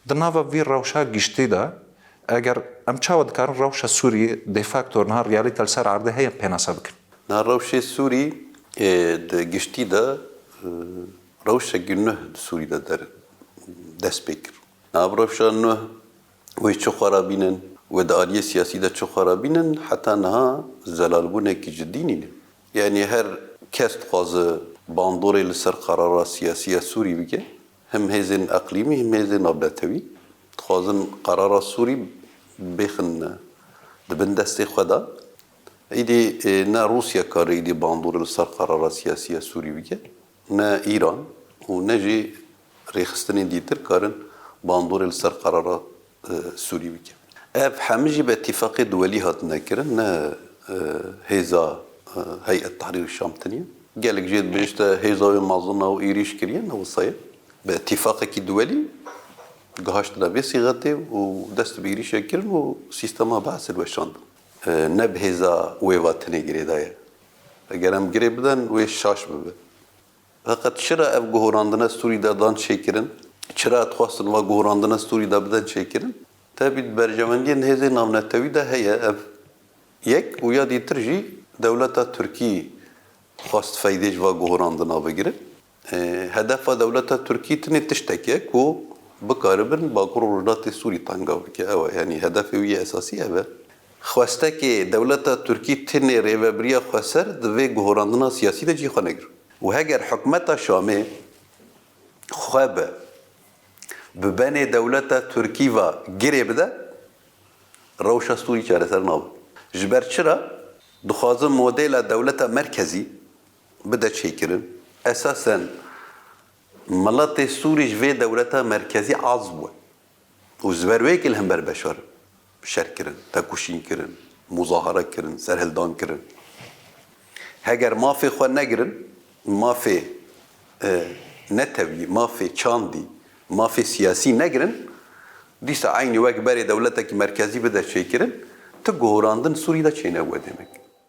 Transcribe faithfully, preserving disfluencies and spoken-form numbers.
Di nava vî rewşa giştî de, eger em çawa dikarin rewşa Sûriyê de facto niha realîte li ser erdê heye pênase bikin? Niha rewşê Sûrî, e, di giştî de, e, rewşekî nuh di Sûrî de der, dest pê kir. Niha bi rewşa nuh wê çi xwe re bînin, wê di aliyê siyasî de çi xwe re bînin, heta niha zelalbûnekî cidî nîne. Yanî her kes dixwaze bandorê li ser qerara siyasî ya Sûrî bike, him hêzên eqlîmî, him hêzên navnetewî dixwazin qerara Sûrî bêxin di bin destê xwe de. Îdî, e, ne Rûsya kare îdî bandorê li ser qerara siyasî ya Sûrî bike, ne Îran û ne jî rêxistinên dîtir karin bandorê li ser qerara, e, Sûrî bike. Ev hemî jî bi îtîfaqê duwelî hatine kirin, ne, e, hêza, e, Heyet Tehrîr Şam tiniye. Gelek jê dibêjte hêza wê mezin e û êrîş kiriye, ne wisa ye. Bi îtîfaqekî duwelî gihaştine vê sîxetê û dest bi êrîşê kirin û sîstema Beesê li weşandin. E, ne bi hêza wê ve tenê girêdaye. Eger em girê bidin, wê şaş bibe. Feqet çira ev guhorandine Sûrî de dan çêkirin? Çira dixwastin va guhorandine Sûrî de bidin çêkirin? Tebî di berjewendiyên hêzên navnetewî de heye ev yek û ya dîtir jî dewleta Tirkî xwest feydê ji va guhorandina bigire. E, hedefa dewleta Tirkî tenê tiştek e ku bikaribin Bakur û Rojhilatê Sûrî tengav bike. Ew e, yanî hedefê wî yê esasî ev e. Xwestekê dewleta Tirkî tenê rêvebiriya xweser di vê guhorandina siyasî de cî xwe negir. Û heger hikûmeta Şamê xwe bi, bi benê dewleta Tirkî ve girê bide, rewşa Sûrî çareser nabe. Ji ber çira? Dixwazin modela dewleta merkezî bide çêkirin. Esasen miletê Sûrî ji vê dewleta merkezî az bû. Û ji ber wê yekê li hember Beşar şer kirin, tekoşîn kirin, muzahara kirin, serhildan kirin. Heger mafê xwe negirin, mafê, e, netewî, mafê çandî, mafê siyasî negirin, dîsa eynî wek berê dewletekî merkezî bide çêkirin, ti guhorandin Sûrî de çênebû demek.